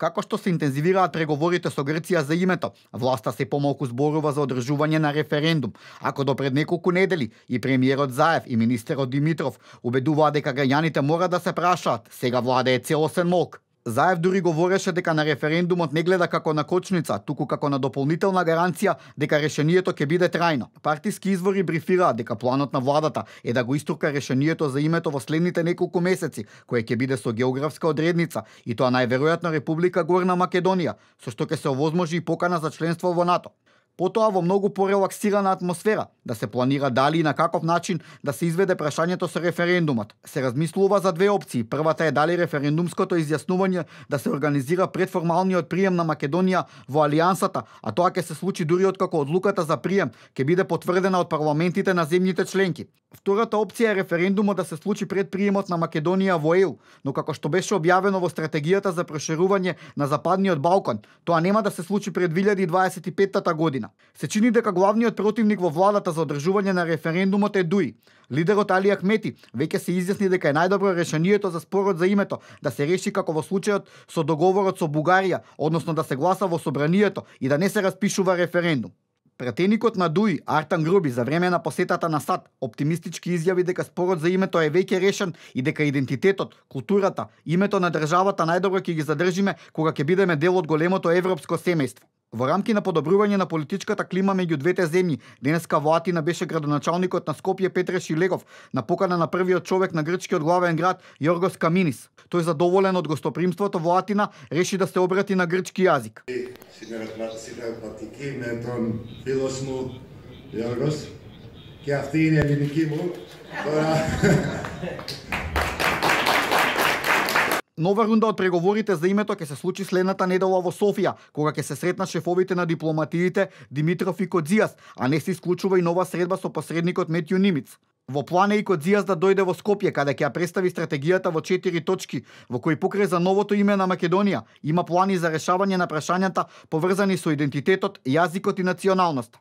Како што се интензивираат преговорите со Грција за името, власта се помалку зборува за одржување на референдум. Ако до пред неколку недели и премиерот Заев и министерот Димитров убедуваа дека граѓаните мора да се прашаат, сега владее целосен молк. Заев дури говореше дека на референдумот не гледа како на кочница, туку како на дополнителна гаранција дека решението ќе биде трајно. Партиски извори брифираат дека планот на владата е да го истурка решението за името во следните неколку месеци, кое ќе биде со географска одредница, и тоа најверојатно Република Горна Македонија, со што ќе се овозможи и покана за членство во НАТО. Потоа во многу порелаксирана атмосфера да се планира дали и на каков начин да се изведе прашањето со референдумот. Се размислува за две опции. Првата е дали референдумското изјаснување да се организира пред формалниот прием на Македонија во Алијансата, а тоа ќе се случи дури откако одлуката за прием ќе биде потврдена од парламентите на земјите членки. Втората опција е референдумот да се случи пред приемот на Македонија во ЕУ, но како што беше објавено во стратегијата за проширување на Западниот Балкан, тоа нема да се случи пред 2025 година. Се чини дека главниот противник во владата за одржување на референдумот е ДУИ. Лидерот Али Ахмети веќе се изјасни дека е најдобро решението за спорот за името да се реши како во случајот со договорот со Бугарија, односно да се гласа во собранието и да не се распишува референдум. Пратеникот на ДУИ, Артан Груби, за време на посетата на САД, оптимистички изјави дека спорот за името е веќе решен и дека идентитетот, културата, името на државата најдобро ќе ги задржиме кога ќе бидеме дел од големото европско семејство. Во рамки на подобрување на политичката клима меѓу двете земји, денеска во Атина беше градоначалникот на Скопје Петре Шилегов на покана на првиот човек на грчкиот главен град Јоргос Каминис. Тој, задоволен од гостопримството во Атина, реши да се обрати на грчки јазик. Συμπαθητική με τον φίλο μου Γιώργος και αυτή είναι η ελληνική μου. Нова рунда од преговорите за името ќе се случи следната недела во Софија, кога ќе се сретнат шефовите на дипломатиите Димитров и Кодзијас, а не се исклучува и нова средба со посредникот Метју Нимиц. Во план е и Кодзијас да дојде во Скопје, каде ќе ја представи стратегијата во 4 точки, во кои покрај за новото име на Македонија има плани за решавање на прашањата поврзани со идентитетот, јазикот и националноста.